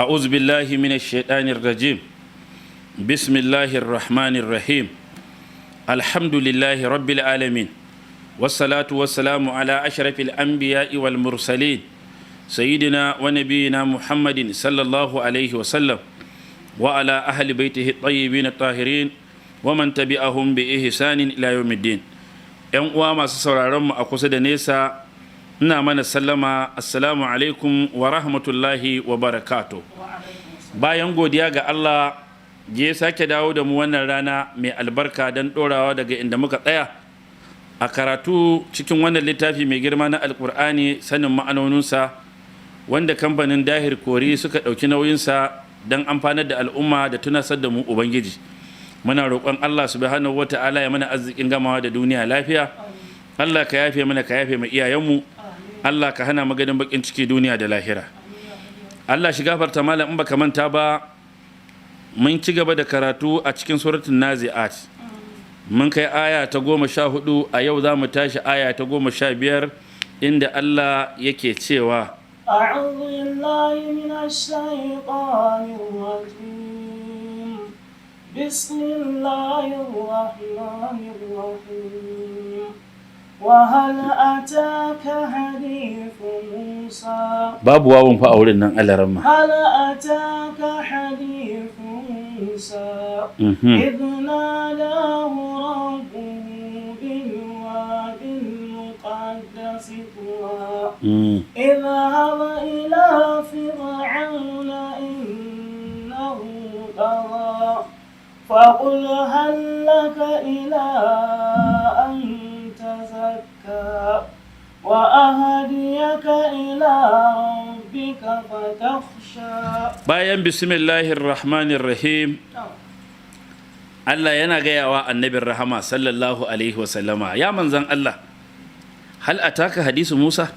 أعوذ بالله من الشيطان الرجيم. بسم الله الرحمن الرحيم. الحمد لله رب العالمين، والصلاة والسلام على أشرف الأنبياء والمرسلين، سيدنا ونبينا محمد صلى الله عليه وسلم، وعلى أهل بيته الطيبين الطاهرين، ومن تبعهم بإحسان إلى يوم الدين. ‘Yan uwa masu sauraron mu a kusa da nesa, ina mana sallama, assalamu alaikum wa rahmatullahi wa barakatuh. Bayan godiya ga Allah da ya sake dawo da mu wannan rana mai albarka don ɗorawa daga inda muka tsaya a karatu cikin wannan littafi mai girma na Alkur'ani, sanin ma'anoninsa, wanda kamfanin Dahir Kori suka ɗauki nauyinsa don amfanar da al'umma da tunasar da mu Ubangiji. Muna roƙon Allah subhanahu wa ta'ala ya mana arzikin gamawa da duniya lafiya. Allah ka yafe mana, ka yafe ma iyayenmu. Allah ka hana maganin bakin ciki duniya da lahira. Allah shi gafarta malam. In baka manta ba, mun ci gaba da karatu a cikin suratul Nazi'at, mun kai aya ta 14. A yau za mu tashi aya ta 15, inda Allah yake cewa: أعوذ بالله من الشيطان الرجيم. بسم الله الرحمن الرحيم. وهل أتاك حديث موسى؟ Babu wawun fa a wurin nan, alaramma. هل أتاك حديث موسى إذ ناداه ربه بالواد المقدس طوى؟ اذهب إلى فرعون إنه طغى، فقل هل لك إلى أن تزكى وأهديك إلى ربك فتخشى؟ Bayan bismillahir rahmanir rahim, Allah yana gaya wa annabin rahama sallallahu alaihi wasallama, ya manzan Allah, hal ataka hadisu Musa?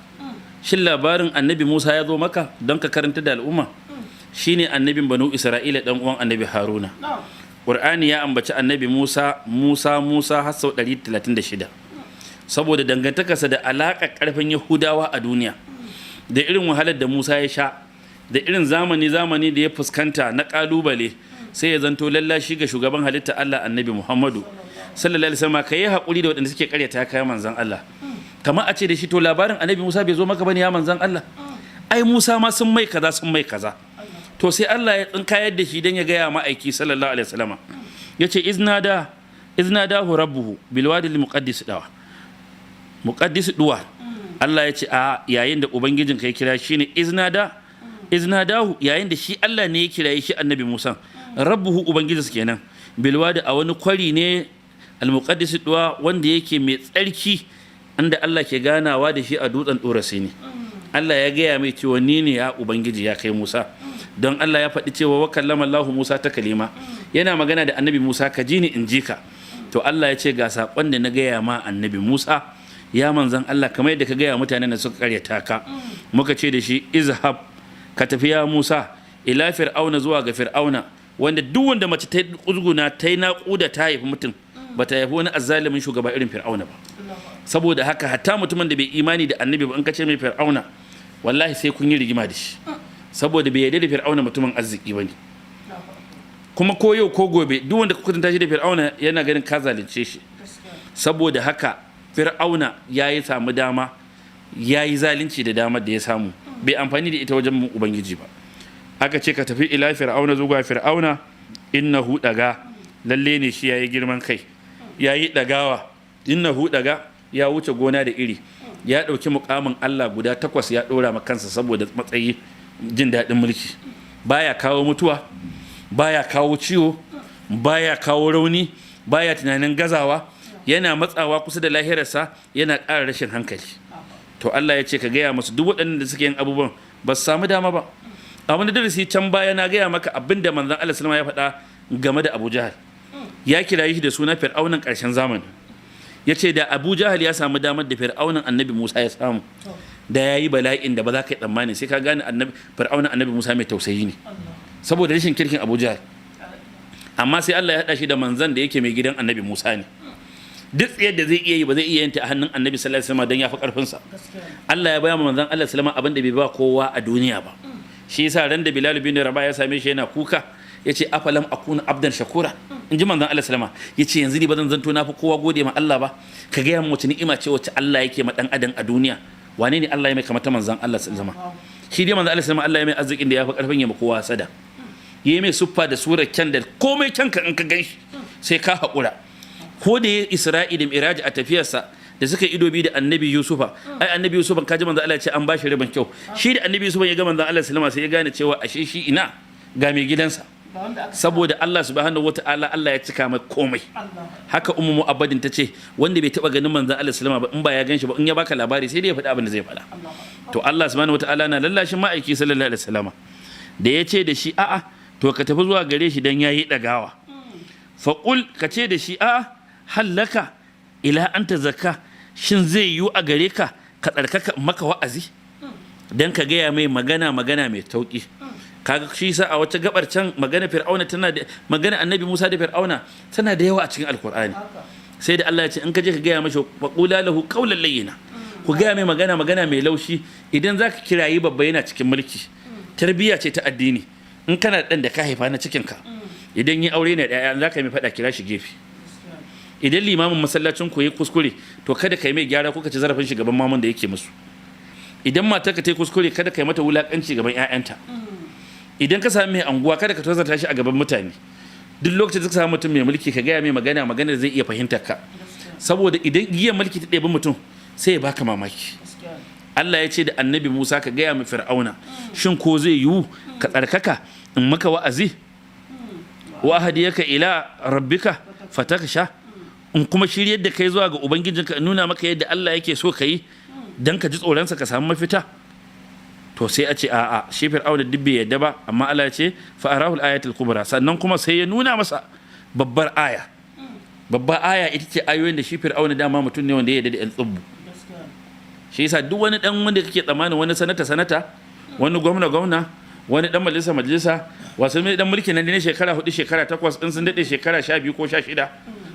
Shin labarin annabi Musa ya zo maka don ka karanta da al'umma? Shine annabin Banu Isra'ila, dan uwan annabi Haruna. Qur'ani ya ambaci annabi Musa, Musa, Musa har sau 136, saboda dangantakarsa da alaƙar ƙarfin Yahudawa a duniya, da irin wahalar da Musa ya sha, da irin zamani zamani da ya fuskanta na ƙalubale, sai ya zanto lallashi ga shugaban halitta Allah, annabi Muhammadu sallallahu alaihi wasallam. Ka yi haƙuri da waɗanda suke ƙaryata kai, manzon Allah. Kamar a ce da shi, to labarin annabi Musa bai zo maka bane, ya manzon Allah? Ai Musa ma sun mai kaza, sun mai kaza. To sai Allah ya tsinkayar da shi dan ya gaya ma'aiki sallallahu alaihi wasallama. Yace iznadahu rabbuhu bil wadi al muqaddas dawa, muqaddis duwa. Allah ya ce a yayin da ubangijin ka ya kira shi ne iznadahu, yayin da shi Allah ne ya kira shi annabi Musa, rabbuhu, ubangijinsa kenan, bil wadi, a wani kwari ne, al muqaddis duwa, wanda yake mai tsarki, inda Allah ke ganawa da shi a dutsen Dora ne. Allah ya gaya mai cewa ni ne ya ubangiji, ya kai Musa. Don Allah ya faɗi cewa wa kallama Allahu Musa ta kalima, yana magana da annabi Musa, ka ji ni in ji ka. To Allah ya ce ga saƙon da na gaya ma annabi Musa, ya manzan Allah, kamar yadda ka gaya mutanen da suka karyata ka. Muka ce da shi, izhab, ka tafi, ya Musa, ila fir'auna, zuwa ga fir'auna, wanda duk wanda mace ta kuzguna ta yi naƙuda ta haifi mutum, ba ta haifi wani azzalumin shugaba irin fir'auna ba. Saboda haka hatta mutumin da bai imani da annabi ba, in ka ce mai fir'auna, wallahi sai kun yi rigima da shi, saboda bai yarda da fir'auna mutumin arziki ba ne. Kuma ko yau ko gobe, duk wanda ka kwatanta shi da fir'auna yana ganin ka zalunce shi. Saboda haka fir'auna ya yi samu dama, ya yi zalunci da damar da ya samu, bai amfani da ita wajen ubangiji ba. Aka ce ka tafi ila fir'auna, zuwa fir'auna, innahu daga, lalle ne shi yayi girman kai, yayi dagawa. Innahu daga, ya wuce gona da iri, ya ɗauki mukamin Allah guda takwas ya ɗora ma kansa saboda matsayi, jin daɗin mulki. Baya kawo mutuwa, baya kawo ciwo, baya kawo rauni, baya tunanin gazawa. Yana matsawa kusa da lahirarsa yana ƙara rashin hankali. To Allah ya ce ka gaya musu duk waɗanda suke yin abubuwan ba su samu dama ba. A wani darasi can baya na gaya maka abin da manzon Allah sallama ya faɗa game da Abu Jahal. Ya kira shi da suna fir'aunan ƙarshen zamani. Ya ce da Abu Jahal ya samu damar da fir'aunan annabi Musa ya samu, da ya yi bala'in da ba za ka yi tsammani. Sai ka gane annabi fir'aunan annabi Musa mai tausayi ne, saboda rashin kirkin Abu Jahal. Amma sai Allah ya haɗa shi da manzan da yake mai gidan annabi Musa ne. Duk tsayar da zai iya yi, ba zai iya yin ta a hannun annabi sallallahu alaihi wasallam, don ya fi karfinsa. Allah ya baya manzan Allah sallama abin da bai ba kowa a duniya ba. Shi yasa ran da Bilal bin Rabah ya same shi yana kuka, yace afalam akuna abdan shakura, in ji manzon Allah sallama, yace yanzu ni bazan zanto na fi kowa gode ma Allah ba? Ka gaya min wace ni'ima ce wacce Allah yake ma dan adam a duniya? Wane ne Allah ya mai kamar ta manzon Allah sallama? Shi dai manzon Allah sallama, Allah ya mai arzikin da ya fi karfin ya ma kowa sada, ya mai suffa da surar kyan da komai kyanka in ka gan shi sai ka haƙura. Ko da ya Isra'i da Miraji a tafiyarsa da suka ido bi da Annabi Yusufa, ai Annabi Yusufa, ka ji manzo Allah ya ce an bashi rabin kyau. Shi da Annabi Yusufa ya ga manzo Allah sallama, sai ya gane cewa ashe shi ina ga mai gidansa. Ga wanda aka Saboda Allah subhanahu wataala, Allah ya cika mai komai. Allah. Haka Ummu Mu'abbadin ta ce wanda bai taba ganin manzon Allah sallama ba, in ba ya ganshi ba, in ya baka labari sai dai ya faɗi abin da zai faɗa. Allah. To Allah subhanahu wataala na lallashin ma'aiki sallallahu alaihi wasallama da ya ce da shi a'a, to ka tafi zuwa gare shi dan yayi dagawa. Faqul, ka ce da shi a'a, hallaka ila an tazakka, shin zai yiwu a gare ka ka tsarkaka in maka wa'azi? Dan ka gaya mai magana, magana mai tauki. Kaga shi sa a wata gabar can magana Fir'auna tana da magana Annabi Musa da Fir'auna tana da yawa a cikin Alkur'ani. Haka. Sai da Allah ya ce in ka je ka gaya mashi faqula lahu qawlan layyina, ku gaya mai magana, magana mai laushi. Idan zaka kirayi babba yana cikin mulki, tarbiyya ce ta addini. In kana da dan da ka haifa na cikin ka, idan yi aure ne da ƴaƴa, zaka yi mai faɗa, kira shi gefe. Idan limamin masallacin ku yi kuskure, to kada ka yi mai gyara ko ka ci zarafin shi gaban mamun da yake musu. Idan matarka ta yi kuskure, kada ka yi mata wulakanci gaban ƴaƴanta. Idan ka sami mai anguwa, kada ka tozarta shi a gaban mutane. Duk lokacin da ka samu mutum mai mulki, ka gaya mai magana, magana da zai iya fahimtar ka, saboda idan giyar mulki ta ɗebi mutum sai ya baka mamaki. Gaskiya. Allah ya ce da Annabi Musa ka gaya mai Fir'auna, shin ko zai yiwu ka tsarkaka in maka wa'azi? Wa ahdiyaka ila rabbika fatakhsha, in kuma shiryar da kai zuwa ga ubangijinka, in nuna maka yadda Allah yake so ka yi dan ka ji tsoronsa ka samu mafita. To sai a ce a'a, shi Fir'auna duk bai yadda ba. Amma Allah ya ce fa arahu al-ayatul kubra, sannan kuma sai ya nuna masa babbar aya. Babbar aya ita ce ayoyin da shi Fir'auna dama mutum ne wanda ya yarda da yan tsubbu. Gaskiya. Shi yasa duk wani dan wanda kake tsammanin wani sanata sanata, wani gwamna gwamna, wani dan majalisa majalisa, wasu mai dan mulki nan ne shekara 4, shekara 8, in sun dade shekara 12 ko 16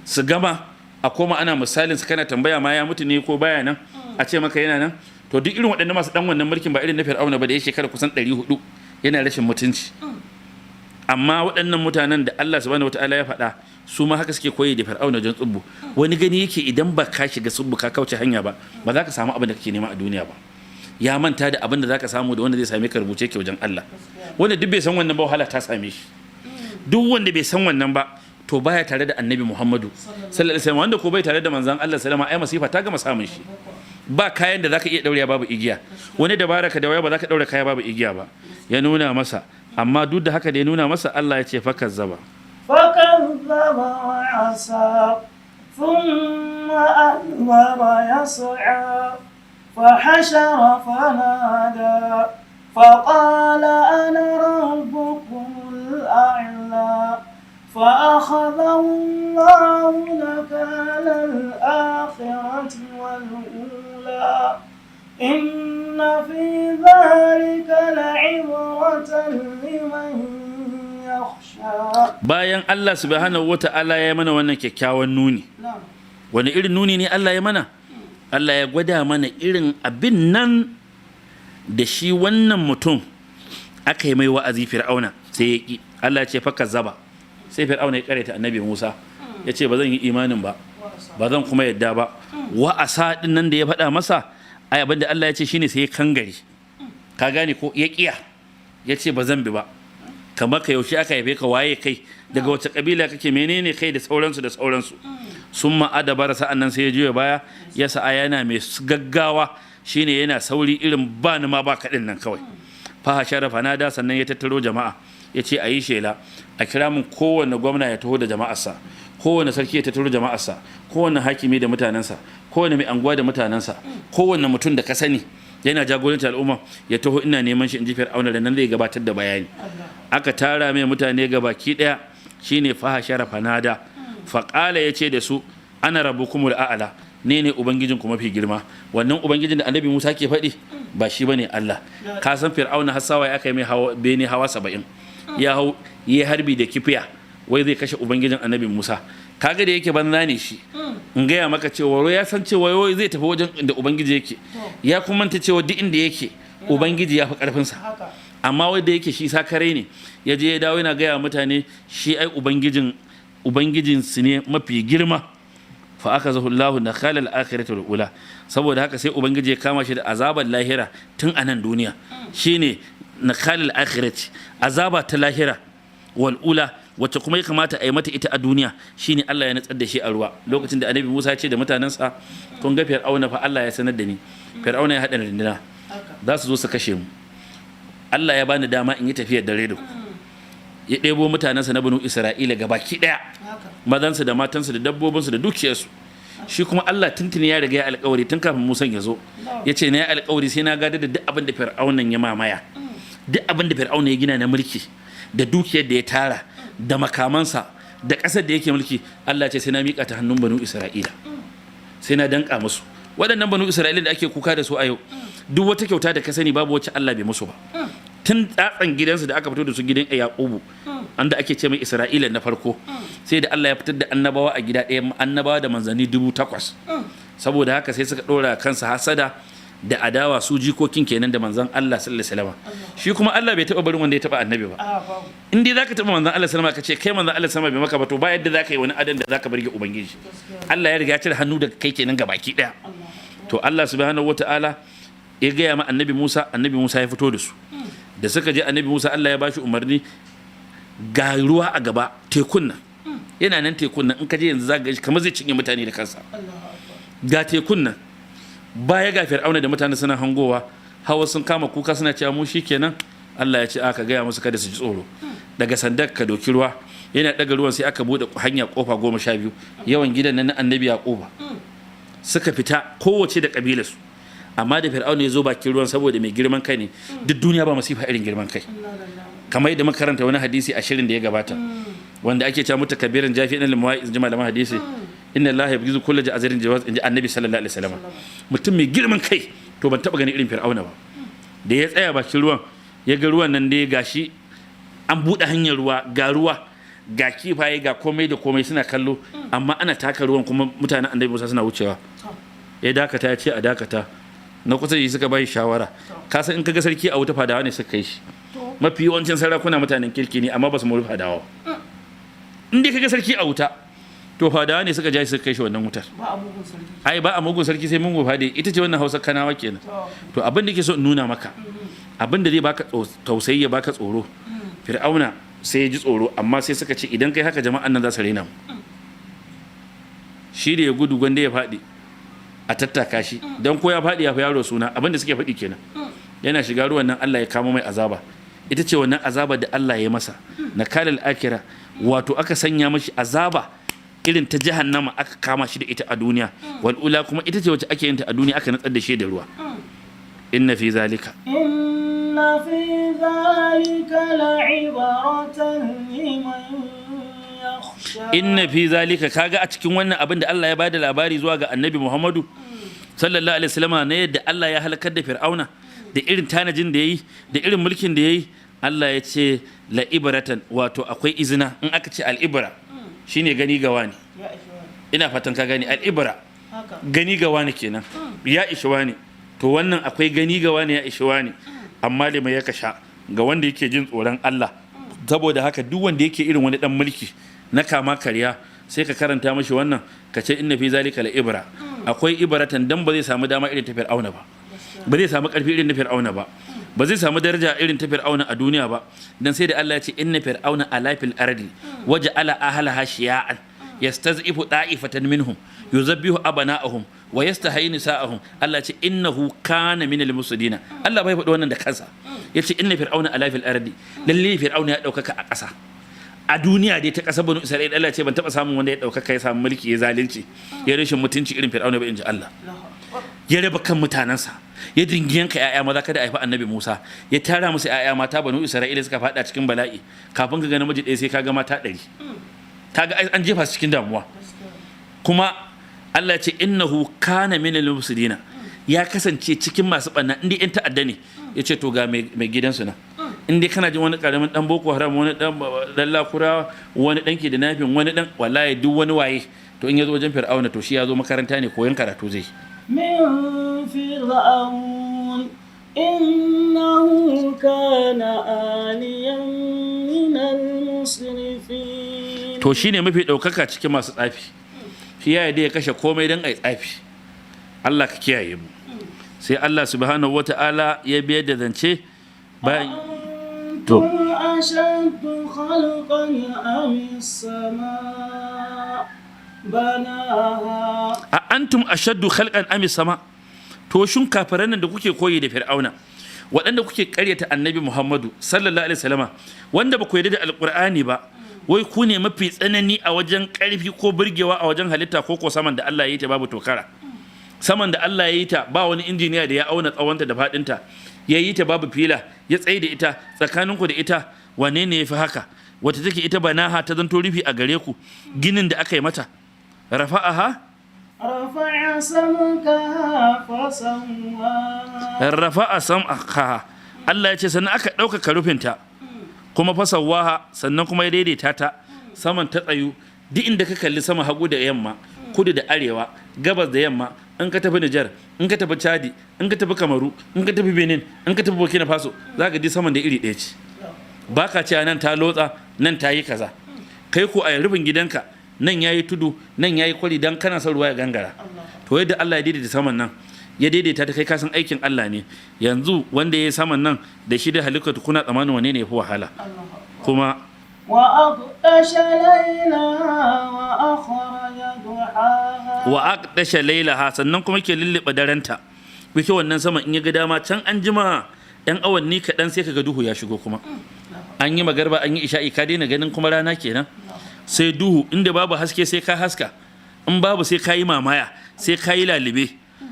su gama, a koma ana misalin su, kana tambaya ma ya mutu ne ko baya nan, a ce maka yana nan. To duk irin waɗannan masu dan wannan mulkin, ba irin na Fir'auna ba da ya shekara kusan 400 yana rashin mutunci. Amma waɗannan mutanen da Allah subhanahu wataala ya faɗa, su ma haka suke koyi da Fir'auna wajen tsubbu. Wani gani yake idan ba ka shiga tsubbu ka kauce hanya ba, ba za ka samu abin da kake nema a duniya ba. Ya manta da abin da za ka samu da wanda zai same ka rubuce ke wajen Allah. Wanda duk bai san wannan ba, wahala ta same shi. Duk wanda bai san wannan ba, to baya tare da Annabi Muhammadu sallallahu alaihi wasallam. Wanda ko bai tare da manzon Allah sallama, ai masifa ta gama samun shi. Ba kayan da zaka iya daurewa babu igiya. Wani dabara ka da waya ba zaka daura kaya babu igiya ba. Ya nuna masa, amma duk da haka da ya nuna masa, Allah ya ce fakazzaba. فكذب وعصى، ثم أدبر يسعى، فحشر فنادى، فقال أنا ربكم الأعلى، فأخذه الله نكال الآخرة والأولى، إن في ذلك لعبرة لمن يخشى. Bayan Allah subhanahu wata'ala ya mana wannan kyakkyawan nuni, نعم. wani irin nuni ne Allah ya mana? Allah ya gwada mana irin abin nan da shi wannan mutum aka yi mai wa'azi, Fir'auna, sai ya ki. Allah ya ce fakazzaba, sai Fir'auna ya karyata Annabi Musa, ya ce ba zan yi imanin ba, ba zan kuma yadda ba. Wa'asa din nan da ya faɗa masa, ai abin da Allah ya ce shine sai ya kangare, ka gane ko? Ya kiya, ya ce ba zan bi ba, kamar ka yaushe aka haife ka, waye kai, daga wace kabila kake, menene kai, da sauransu da sauransu. Summa adabara, sa'an nan sai ya juya baya, ya sa'a yana mai gaggawa, shine yana sauri irin ba ni ma ba kaɗin nan kawai. Fa hashara fanada, sannan ya tattaro jama'a, ya ce a yi shela a kira min kowane gwamna ya taho da jama'arsa, kowane sarki ya tattaro jama'arsa, kowane hakimi da mutanensa, kowane mai anguwa da mutanensa, kowane mutum da ka sani yana jagoranci al'umma ya taho, ina neman shi, in ji Fir'auna, da nan zai gabatar da bayani. Aka tara mai mutane ga baki daya, shine fa hashara fanada, faƙala, ya ce da su ana rabbukumul a'ala, ne ne ubangijin ku mafi girma. Wannan ubangijin da Annabi Musa ke faɗi ba shi bane Allah. Ka san Fir'auna har sawaye aka yi mai hawa bene hawa 70, ya hau ya harbi da kifiya, wai zai kashe ubangijin Annabi Musa. Kaga da yake banza ne shi, in gaya maka cewa ya san cewa wai zai tafi wajen inda ubangiji yake, ya kuma manta cewa duk inda yake ubangiji ya fi karfinsa. Haka. Amma wanda yake shi sakare ne, ya je ya dawo yana gaya mutane shi ai ubangijin ubangijinsu ne mafi girma. Fa aka zahu Allahu na khalal akhirati wal ula. Saboda haka sai ubangiji ya kama shi da azabar lahira tun a nan duniya, shine na khalal akhirati, azaba ta lahira, wal ula, wacce kuma ya kamata a yi mata ita a duniya, shine Allah ya nutsar da shi a ruwa. Lokacin da Annabi Musa ya ce da mutanensa, kun ga Fir'auna fa, Allah ya sanar da ni Fir'auna ya haɗa runduna za su zo su kashe mu, Allah ya bani dama in yi tafiyar dare da ku. Ya ɗebo mutanensa na Banu Isra'ila gabaki ɗaya, mazansu da matansu da dabbobinsu da dukiyarsu. Shi kuma Allah tuntuni ya riga ya alƙawari tun kafin Musan ya zo, ya ce na ya alƙawari sai na gadar da duk abin da Fir'aunan ya mamaya, duk abin da Fir'auna ya gina na mulki da dukiyar da ya tara da makamansa da ƙasar da yake mulki. Allah ce sai na miƙa ta hannun Banu Isra'ila, sai na danƙa musu. Waɗannan Banu Isra'ila da ake kuka da su a yau, duk wata kyauta da ka sani babu wacce Allah bai musu ba. Tun tsatsan gidansu da aka fito da su, gidan Yaqubu anda ake ce mai Isra'ila na farko, sai da Allah ya fitar da annabawa a gida ɗaya, annabawa da manzanni 8,000. Saboda haka sai suka ɗora kansa hasada da adawa, su jikokin kenan da manzon Allah sallallahu alaihi wasallam. Shi kuma Allah bai taɓa barin wanda ya taɓa annabi ba. In dai zaka taɓa manzon Allah sallallahu alaihi wasallam, ka ce kai manzon Allah sallallahu alaihi wasallam bai maka ba, to ba yadda zaka yi wani adan da zaka barge ubangiji. Allah ya riga ya cire hannu daga kai kenan gabaki ɗaya. To Allah subhanahu wataala ya gaya ma Annabi Musa, Annabi Musa ya fito da su. Da suka je, Annabi Musa Allah ya bashi umarni, ga ruwa a gaba, tekun nan yana nan. Tekun nan in ka je yanzu za ka ga kamar zai cinye mutane da kansa. Ga tekun nan baya, ga Fir'auna da mutane suna hangowa, hawa sun kama kuka suna cewa mu shikenan. Allah ya ce aka gaya musu kada su ji tsoro, daga sandar ka doki ruwa. Yana daga ruwan sai aka bude hanya, kofa 12, yawan gidan nan na Annabi Yaquba suka fita, kowace da kabilarsu. Amma da Fir'auna ya zo bakin ruwan, saboda mai girman kai ne, duk duniya ba masifa irin girman kai, kamar yadda muka karanta wani hadisi a shirin da ya gabata wanda ake cewa mutakabirin jafi ɗin limuwa, in ji malaman hadisi, inna Allaha yabghizu kullu ja'azirin jawaz, in ji Annabi sallallahu alaihi wasallam. Mutum mai girman kai, to ban taba ganin irin Fir'auna ba. Da ya tsaya bakin ruwan, ya ga ruwan nan dai gashi an buɗe hanyar ruwa, ga ruwa, ga kifaye, ga komai da komai suna kallo, amma ana taka ruwan kuma mutanen Annabi Musa suna wucewa. Ya dakata, ya ce a dakata. Na kusa da shi suka bai shawara, ka san in kaga sarki a wuta, fadawa ne suka kai shi. Mafi yawancin sarakuna mutanen kirki ne, amma ba su mori fadawa. In dai kaga sarki a wuta, to fadawa ne suka ja shi suka kai shi wannan wutar. Ba a mugun sarki. Ai ba a mugun sarki sai mugun fade. Ita ce wannan Hausa Kanawa kenan. To abin da ke so in nuna maka, abin da zai baka tausayi ya baka tsoro, Fir'auna sai ya ji tsoro, amma sai suka ce idan kai haka jama'an nan za su raina mu. Shi da ya gudu gwanda ya faɗi a tattaka shi, don ko ya faɗi ya fi yaro suna. Abin da suke faɗi kenan. Yana shiga ruwan nan Allah ya kama mai azaba. Ita ce wannan azaba da Allah ya masa na kalal akira, wato aka sanya mashi azaba irin ta jahannama, aka kama shi da ita a duniya, wal ula kuma ita ce wacce ake yin ta a duniya, aka natsar da shi da ruwa. Inna fi zalika إن في ذلك لعبرة لمن يخشى. Inna fi zalika, kaga a cikin wannan abin da Allah ya bada labari zuwa ga Annabi Muhammadu sallallahu alaihi wasallama na yadda Allah ya halakar da Fir'auna da irin tanajin da yayi da irin mulkin da yayi, Allah ya ce la ibratan, wato akwai izina. In aka ce al'ibra shine gani ga wani. Ya ishi wani. Ina fatan ka gani, al'ibra gani ga wani kenan, ya ishi wani. To wannan akwai gani ga wani, ya ishi wani, amma liman ya kasha, ga wanda yake jin tsoron Allah. Saboda haka duk wanda yake irin wani dan mulki na kama karya, sai ka karanta mashi wannan, ka ce inna fi zalika la ibra, akwai ibratan, dan ba zai samu dama irin ta Fir'auna ba, ba zai samu karfi irin na Fir'auna ba, ba zai samu daraja irin ta Fir'auna a duniya ba. Dan sai da Allah ya ce inna fir'auna ala fil ardi waja'ala ahlaha shiya'an yastaz'ifu da'ifatan minhum yuzabbihu abana'ahum wa yastahyi nisa'ahum. Allah ce innahu kana minal mufsidina. Allah bai faɗi wannan da kansa, yace inna fir'auna ala fil ardi, lalle Fir'auna ya ɗaukaka a ƙasa, a duniya dai ta ƙasar Banu Isra'ila. Allah ce ban taɓa samun wanda ya ɗaukaka, ya samu mulki, ya zalunci, ya rashin mutunci irin Fir'auna ba, in ji Allah. Ya raba kan mutanensa, ya dingi yanka 'ya'ya maza kada a haifi Annabi Musa, ya tara musu 'ya'ya mata. Banu Isra'ila suka faɗa cikin bala'i. Kafin ka ga namiji ɗaya sai ka ga mata 100. Kaga an jefa su cikin damuwa. Kuma Allah ya ce innahu kana minal mufsidina, ya kasance cikin masu ɓanna. Inda yan ta'adda ne, ya ce to ga mai gidansu nan. In dai kana jin wani karamin dan Boko Haram, wani dan lakurawa, wani dan kidnapping, wani dan wallahi duk wani waye, to in ya zo wajen Fir'auna, to shi ya zo makaranta ne, koyon karatu zai. من فرعون. إنه كان عاليا من المسرفين. To shine mafi ɗaukaka cikin masu tsafi. Shi ya yarda ya kashe komai don a yi tsafi. Allah ka kiyaye mu. Sai Allah subhanahu wata'ala ya biyar da zance bayan to. أأنتم أشد خلقا أم السماء بناها؟ A antum ashaddu khalqan am sama? To shin kafiran nan da kuke koyi da Fir'auna, waɗanda kuke ƙaryata Annabi Muhammadu sallallahu alaihi wasallama, wanda ba ku yarda da Alƙur'ani ba, wai ku ne mafi tsanani a wajen ƙarfi ko burgewa a wajen halitta, ko saman da Allah ya yi ta babu tokara, saman da Allah ya yi ta ba wani injiniya da ya auna tsawonta da faɗinta, ya yi ta babu fila, ya tsaye da ita tsakaninku da ita, wane ne ya fi haka? Wata take ita banaha, ta zanto rufi a gare ku, ginin da aka yi mata, rafa'aha. رفع سمكها فسواها. Rafa'a sam'aha, Allah ya ce sannan aka ɗaukaka rufinta kuma, fasawaha, sannan kuma ya daidaita ta, saman ta tsayu. Duk inda ka kalli sama, hagu da yamma, kudu da arewa, gabas da yamma, in ka tafi Nijar, in ka tafi Chadi, in ka tafi Kamaru, in ka tafi Benin, in ka tafi Burkina Faso, za ka ji saman da iri ɗaya ce. Ba ka cewa nan ta lotsa, nan ta yi kaza. Kai ko a rufin gidanka, nan ya yi tudu, nan ya yi kwari, dan kana son ruwa ya gangara. To yadda Allah ya daidaita saman nan, ya daidaita ta, kai kasan aikin Allah ne. Yanzu wanda ya yi saman nan da shi da halittar, kuna tsammanin wane ne ya fi wahala kuma? وأغطش ليلها وأخرج ضحاها. Wa aqdasha lailaha, sannan kuma ke lullube darenta. Bike wannan sama, in ya ga dama, can an jima yan awanni kaɗan sai kaga duhu ya shigo kuma. An yi magarba, an yi isha'i, ka daina ganin kuma rana kenan, sai duhu. Inda babu haske sai ka haska, in babu sai ka yi mamaya, sai ka yi lalube.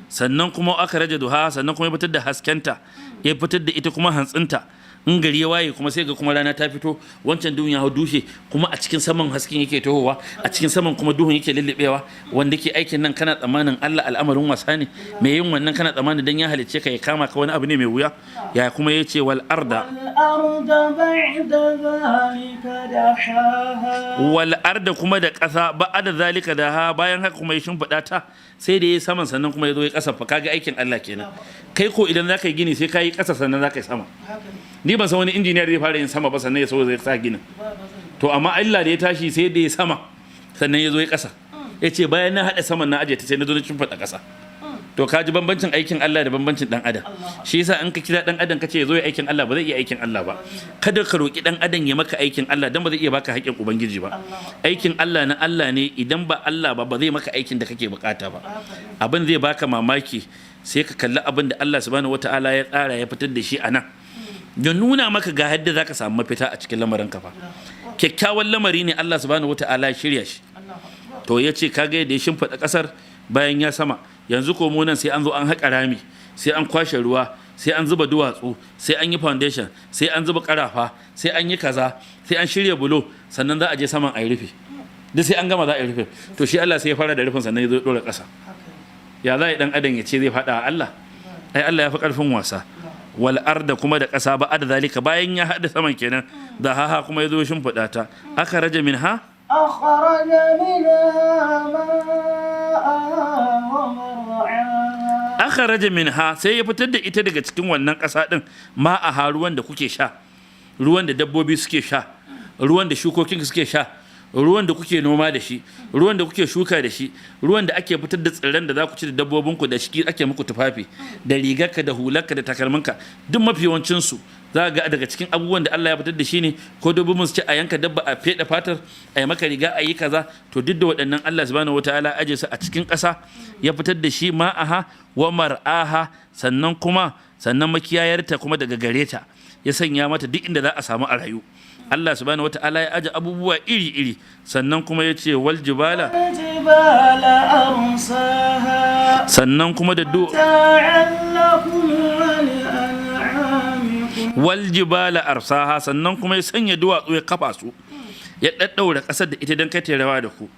Sannan kuma aka raja duha, sannan kuma ya fitar da haskenta, ya fitar da ita kuma hantsinta. In gari ya waye kuma sai ga kuma rana ta fito, wancan duhun ya hau dushe. Kuma a cikin saman hasken yake tohowa, a cikin saman kuma duhun yake lullubewa. Wanda ke aikin nan, kana tsammanin Allah al'amarin wasa ne? Mai yin wannan, kana tsammanin dan ya halicce ka ya kama ka wani abu ne mai wuya? Ya kuma ya ce wal arda. والأرض بعد ذلك دحاها. Wal arda, kuma da ƙasa, ba'ada zalika da ha, bayan haka kuma ya shimfiɗa ta. Sai da ya saman sannan kuma ya zo ya ƙasa. Fa kaga aikin Allah kenan. Kai ko idan zaka yi gini sai ka yi ƙasa sannan zaka yi sama. Ni ban san wani injiniya da zai fara yin sama ba sannan ya so zai sa ginin. To amma Allah da ya tashi, sai da ya sama sannan ya zo ya ƙasa. Ya ce bayan na haɗa saman na aje ta, sai na zo na shimfiɗa ƙasa. To ka ji bambancin aikin Allah da bambancin dan adam. Shi yasa in ka kira dan adam ka ce ya zo ya aikin Allah, ba zai iya aikin Allah ba. Kada ka roki dan adam ya maka aikin Allah, dan ba zai iya baka haƙƙin ubangiji ba. Aikin Allah na Allah ne. Idan ba Allah ba, ba zai maka aikin da kake bukata ba. Abin zai baka mamaki, sai ka kalli abin da Allah subhanahu wataala ya tsara ya fitar da shi a nan, ya nuna maka ga yadda zaka samu mafita a cikin lamarin ka. Fa kyakkyawan lamari ne Allah subhanahu wataala ya shirya shi. To ya ce kaga yadda ya shimfiɗa ƙasar bayan ya sama. Yanzu ko mu nan sai an zo an haƙa rami, sai an kwashe ruwa, sai an zuba duwatsu, sai an yi foundation, sai an zuba ƙarafa, sai an yi kaza, sai an shirya bulo, sannan za a je saman a yi rufe. Duk sai an gama za a yi rufe. To shi Allah sai ya fara da rufin, sannan ya zo ya ɗora ƙasa. Ya za a yi ɗan adam ya ce zai faɗa a Allah? Ai Allah ya fi ƙarfin wasa. Wal arda, kuma da ƙasa, ba da zalika, bayan ya haɗa saman kenan, da haha, kuma ya zo shimfiɗa ta, aka raja min ha. أخرج منها ماءها ومرعاها. Aka raja min ha, sai ya fitar da ita daga cikin wannan ƙasa ɗin, ma a ha, ruwan da kuke sha, ruwan da dabbobi suke sha, ruwan da shukokin suke sha, ruwan da kuke noma da shi, ruwan da kuke shuka da shi, ruwan da ake fitar da tsirran da za ku ci da dabbobinku da shi, ake muku tufafi da rigarka da hularka da takalminka. Duk mafi yawancinsu za ga daga cikin abubuwan da Allah ya fitar da shi ne. Ko dabbobin su ci, a yanka dabba a feɗe fatar a yi maka riga, a yi kaza. To duk da waɗannan Allah subhanahu wataala aje su a cikin ƙasa, ya fitar da shi ma'aha wa mar'aha. Sannan kuma sannan makiyayarta kuma daga gare ta ya sanya mata duk inda za a samu a rayu. Allah subhanahu wataala ya aje abubuwa iri-iri. Sannan kuma ya ce wal jibala. والجبال أرساها. Sannan kuma da du متاعا لكم ولأنعامكم. Wal jibala arsaha, sannan kuma ya sanya duwatsu ya kafa su, ya daddaura ƙasar da ita don kai rawa da ku.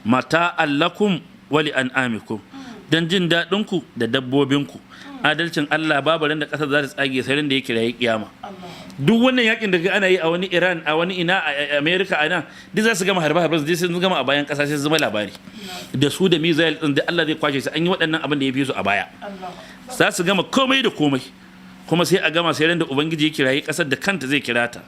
Mata allakum wali an'amikum, don jin daɗin ku da dabbobinku. Adalcin Allah, babu ran da ƙasar za ta tsage sai ran da ya kirayi kiyama. Duk wannan yakin da ana yi a wani Iran, a wani ina, a America, a nan, duk za su gama harbe harbe su, sun gama a bayan ƙasa sai su zama labari. Da su da missile din da Allah zai kwashe su. An yi waɗannan abin da ya fi su a baya, za su gama komai da komai. Kuma sai a gama, sai ran da Ubangiji ya kirayi kasar, da kanta zai kira ta.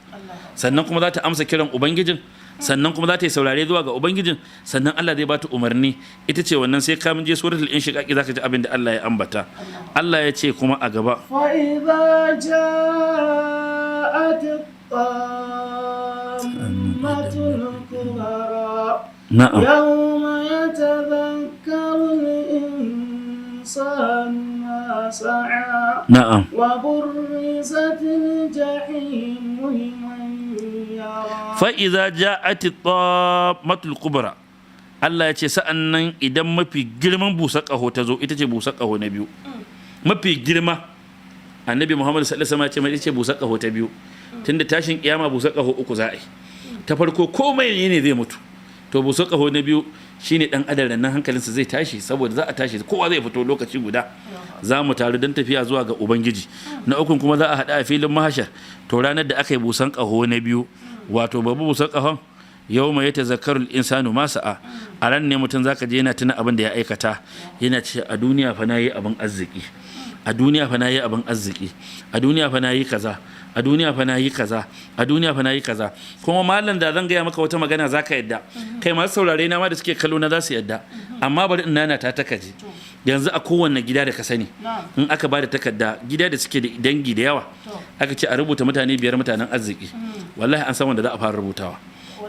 Sannan kuma za ta amsa kiran Ubangijin, sannan kuma za ta yi saurare zuwa ga Ubangijin, sannan Allah zai bata umarni. Ita ce wannan, sai ka mun je suratul Inshiqaqi zaka ji abin da Allah ya ambata. Allah ya ce kuma a gaba: فإذا جاءت الطامة الكبرى، يوم يتذكر الإنسان ما سعى، وبرزت الجحيم لمن يرى. Fa'iza ja'ati matul kubra, Allah ya ce sa'an nan idan mafi girman busar ƙaho ta zo, ita ce busar ƙaho na biyu mafi girma. Annabi Muhammad sallallahu alaihi wasallam ya ce mai ita ce busar ƙaho ta biyu, tunda tashin kiyama busar ƙaho uku za a yi. Ta farko komai ne zai mutu. To, busar ƙaho na biyu shine dan adam nan hankalinsa zai tashi, saboda za a tashi, kowa zai fito lokaci guda, za mu taru don tafiya zuwa ga Ubangiji. Na ukun kuma za a haɗu a filin mahashar. To, ranar da aka yi busan ƙaho na biyu, wato babu busan ƙahon, yau mai ta zakarul insanu masa, a ran ne mutum zaka je yana tuna abin da ya aikata, yana ce, "A duniya fa na yi abin arziki, a duniya fa na yi abin arziki, a duniya fa na yi kaza, a duniya fa na yi kaza, a duniya fa na yi kaza." Kuma malam, da zan gaya maka wata magana zaka yadda, kai masu saurare na ma da suke kallo na za su yadda, amma bari in nana ta takaje. Yanzu a kowanne gida da ka sani, in aka ba da takarda, gida da suke da dangi da yawa, aka ce a rubuta mutane biyar mutanen arziki, wallahi an san wanda za a fara rubutawa,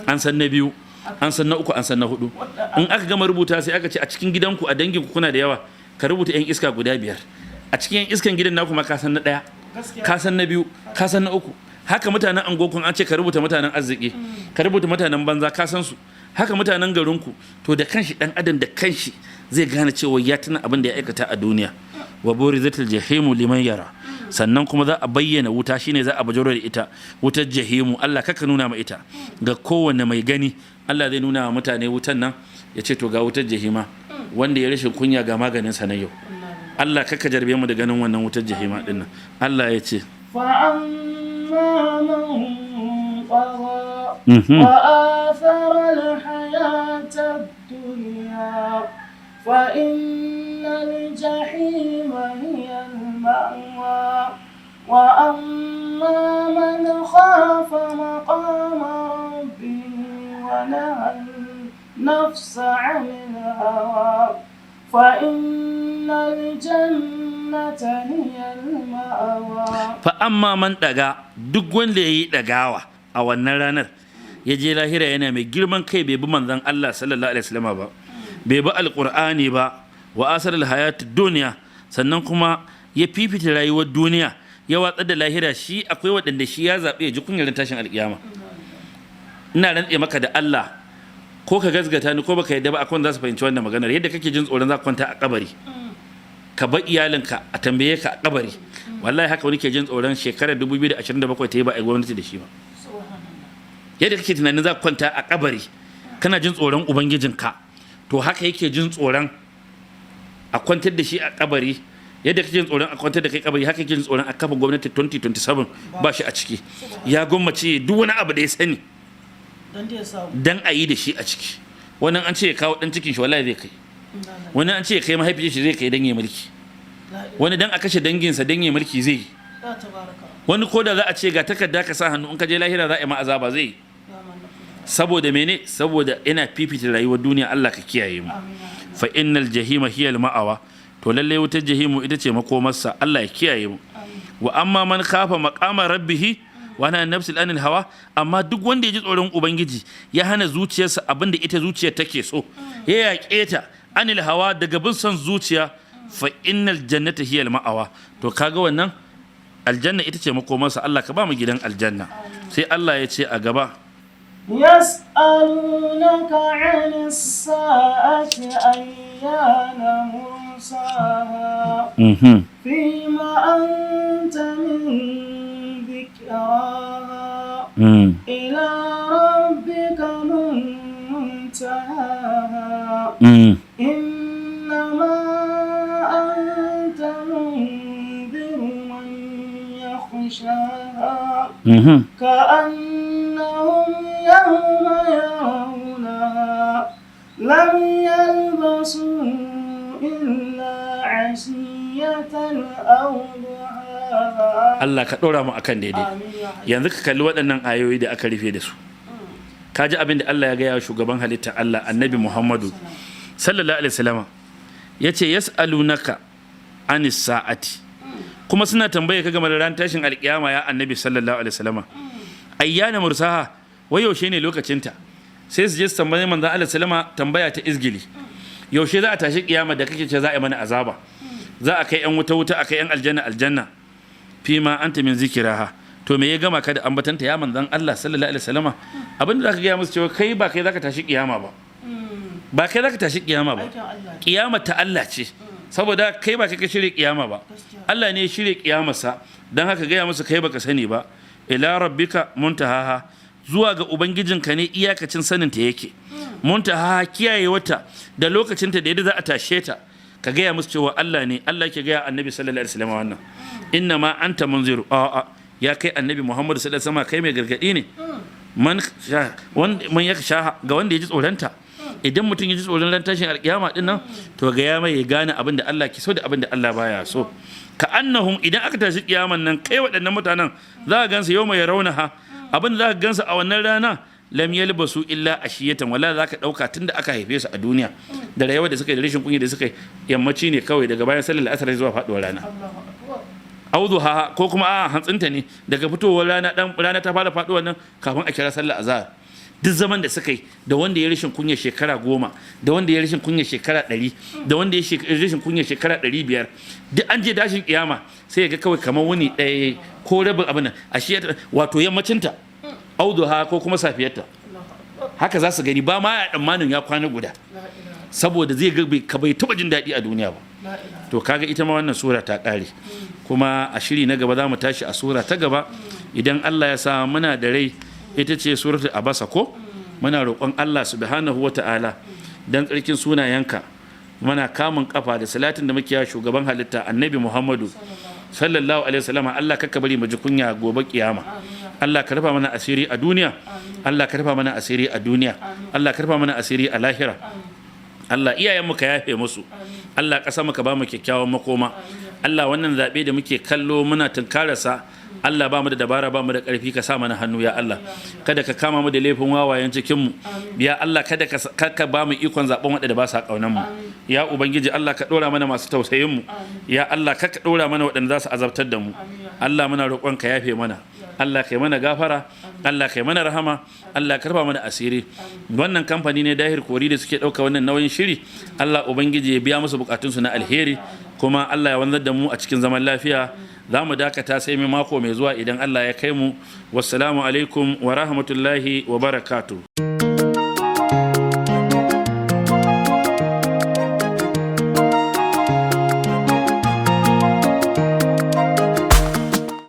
an san na biyu, an san na uku, an san na hudu. In aka gama rubuta, sai aka ce a cikin gidanku, a danginku kuna da yawa, ka rubuta yan iska guda biyar. A cikin yan iskan gidan naku ma ka san na ɗaya, ka san na biyu, ka san na uku. Haka mutanen angokun, an ce ka rubuta mutanen arziki, ka rubuta mutanen banza, ka san su. Haka mutanen garinku. To, da kanshi dan adam da kanshi zai gane cewa ya tuna abin da ya aikata a duniya. Wa burizatil jahimu liman yara. Sannan kuma za a bayyana wuta, shine za a bajaro da ita wutar jahimu, Allah kaka nuna ma ita, ga kowanne mai gani. Allah zai nuna wa mutane wutan nan, ya ce, "To, ga wutar jahima, wanda ya rashin kunya ga maganin sa na yau." Allah kaka jarbe mu da ganin wannan wutar jahima din nan. Allah ya ce: فأما من طغى وآثر الحياة الدنيا فإن الجحيم هي المأوى، وأما من خاف مقام ربه ونهى النفس عن الهوى فإن الجنة هي المأوى. Fa amma man daga, duk wanda ya yi dagawa a wannan ranar, ya je lahira yana mai girman kai, bai bi manzon Allah sallallahu alaihi wasallam ba, bai bi Alqur'ani ba, wa asar hayat duniya, sannan kuma ya fifita rayuwar duniya, ya watsar da lahira. Shi akwai waɗanda shi ya zaɓi ya ji kunyar tashin alƙiyama. Ina rantse maka da Allah, ko ka gazgata ni ko baka yadda ba, akwai wanda za su fahimci wannan maganar. Yadda kake jin tsoron za ka kwanta a kabari, ka bar iyalinka, a tambaye ka a kabari, wallahi haka wani ke jin tsoron shekarar 2027 ta yi ba a yi gwamnati da shi ba. Yadda kake tunanin za ka kwanta a kabari kana jin tsoron Ubangijinka, to haka yake jin tsoron a kwantar da shi a kabari. Yadda kake jin tsoron a kwantar da kai kabari, haka yake jin tsoron a kafa gwamnati 2027 ba shi a ciki. Ya gwammace duk wani abu da ya sani don dai ya samu. Dan a yi da shi a ciki. Wannan an ce ya kawo dan cikin shi, wallahi zai kai. Wani an ce ya kai mahaifiyar shi, zai kai dan ya mulki. Wani dan a kashe danginsa dan ya mulki zai yi. Ya tabaraka. Wani ko da za a ce ga takarda ka sa hannu, in ka je lahira za a yi ma azaba, zai yi. Ya mallaka. Saboda mene? Saboda ina fifita rayuwar duniya. Allah ka kiyaye mu. Amin. Fa innal jahima hiya al ma'awa. To, lalle wutar jahimu ita ce makomarsa. Allah ya kiyaye mu. Wa amma man khafa maqama rabbih wa naha nafsil anil hawa, amma duk wanda ya ji tsoron Ubangiji, ya hana zuciyarsa abinda ita zuciyar take so, ya yaƙe ta, anil hawa, daga bin son zuciya, fa innal jannata hiya al ma'awa. To, kaga wannan aljanna ita ce makomarsa. Allah ka ba mu gidan aljanna. Sai Allah ya ce a gaba: يسألونك عن الساعة أيان مرساها، فيم أنت من ذكراها، إلى ربك منتهاها، إنما أنت منذر من يخشاها، كأنهم يوم يرونها لم يلبسوا إلا عشية أو ضحاها. Allah ka ɗora mu akan daidai. آمين يا حي. Yanzu ka kalli waɗannan ayoyi da aka rufe da su, ka ji abin da Allah ya gaya wa shugaban halitta Allah, Annabi Muhammadu sallallahu alaihi wasallama. Ya ce yas'alunaka anis sa'ati, kuma suna tambaye ka game da ran tashin alkiyama, ya Annabi sallallahu alaihi wasallama. Ayyana mursaha, wai yaushe ne lokacinta? Sai su je su tambaye manzon Allah sallama tambaya ta izgili: yaushe za a tashi kiyama da kake ce za a yi mana azaba, za a kai yan wuta wuta, a kai yan aljanna aljanna? Fima anta min zikiraha, to me ya gama ka da ambatanta, ya manzon Allah sallallahu alaihi wasallama? Abinda zaka gaya musu cewa kai ba kai zaka tashi kiyama ba, ba kai zaka tashi kiyama ba. Aikin Allah ne. Kiyama ta Allah ce, saboda kai ba kai ka shirya kiyama ba. Gaskiya. Allah ne ya shirya kiyamarsa. Don haka gaya musu kai baka sani ba. Ila rabbika muntahaha, zuwa ga ubangijinka ne iyakacin sanin ta yake. Muntahaha, kiyaye wata da lokacinta da yadda za a tashe ta, ka gaya musu cewa Allah ne. Allah ke gaya Annabi sallallahu alaihi wasallam wannan. Inna ma anta munziru, a'a ya kai Annabi Muhammadu sallallahu alaihi wasallam, kai mai gargadi ne. Man man ya sha, ga wanda ya ji tsoronta. Idan mutum ya ji tsoron ran tashin alkiyama din nan, to ga ya mai ya gane abin da Allah ke so da abin da Allah baya so. Ka annahum, idan aka tashi kiyaman nan, kai waɗannan mutanen za ka gansu yau mai raunaha, abin da za ka gansu a wannan rana, lam yalbasu illa ashiyatan, wala za ka ɗauka tunda aka haife su a duniya da rayuwar da suka yi da rashin kunya da suka yi, yammaci ne kawai daga bayan sallar asar zuwa faɗuwar rana. Allahu akbar. Auduha, ko kuma a hantsinta ne, daga fitowar rana dan rana ta fara faduwar nan kafin a kira sallar azhar. Duk zaman da suka yi, da wanda ya rashin kunya shekara 10, da wanda ya rashin kunya shekara 100, da wanda ya rashin kunya shekara 500, duk an je dashin kiyama sai ya ga kawai kamar wuni ɗaya ko rabin abin nan a shi, wato yammacinta, auduha, ko kuma safiyarta. Allahu akbar. Haka za su gani, ba ma ya tsammanin ya kwana guda. La ilaha. Saboda zai ga ka bai taɓa jin daɗi a duniya ba. La ilaha. To kaga ita ma wannan sura ta ƙare. Kuma a shiri na gaba za mu tashi a sura ta gaba idan Allah ya sa muna da rai, ita ce suratul Abasa ko. Muna roƙon Allah subhanahu wa ta'ala, dan tsarkin sunayenka, muna kamun kafa da salatin da muke ya shugaban halitta Annabi Muhammadu sallallahu alaihi wasallam, Allah kakka bari mu ji kunya gobe kiyama. Allah ka rufa mana asiri a duniya, Allah ka rufa mana asiri a duniya, Allah ka rufa mana asiri a lahira. Allah, iyayenmu ka yafe musu. Allah, ƙasa muka ba mu kyakkyawan makoma. Allah, wannan zaɓe da muke kallo muna tunkararsa, Allah, ba mu da dabara, ba mu da ƙarfi, ka sa mana hannu ya Allah. Kada ka kama mu da laifin wawayen cikin mu ya Allah. Kada ka ba mu ikon zaɓen waɗanda ba sa ƙaunar mu ya Ubangiji. Allah, ka ɗora mana masu tausayin mu ya Allah, ka ɗora mana waɗanda za su azabtar da mu. Allah, muna roƙon ka yafe mana. Allah, kai mana gafara. Allah, kai mana rahama. Allah, karfa mana asiri. Wannan kamfani ne Dahir Kori da suke ɗauka wannan nauyin shiri, Allah Ubangiji ya biya musu bukatunsu na alheri, kuma Allah ya wanzar da mu a cikin zaman lafiya. Za mu dakata sai mu mako mai zuwa idan Allah ya kai mu. Wassalamu alaikum wa rahmatullahi wa barakatuh.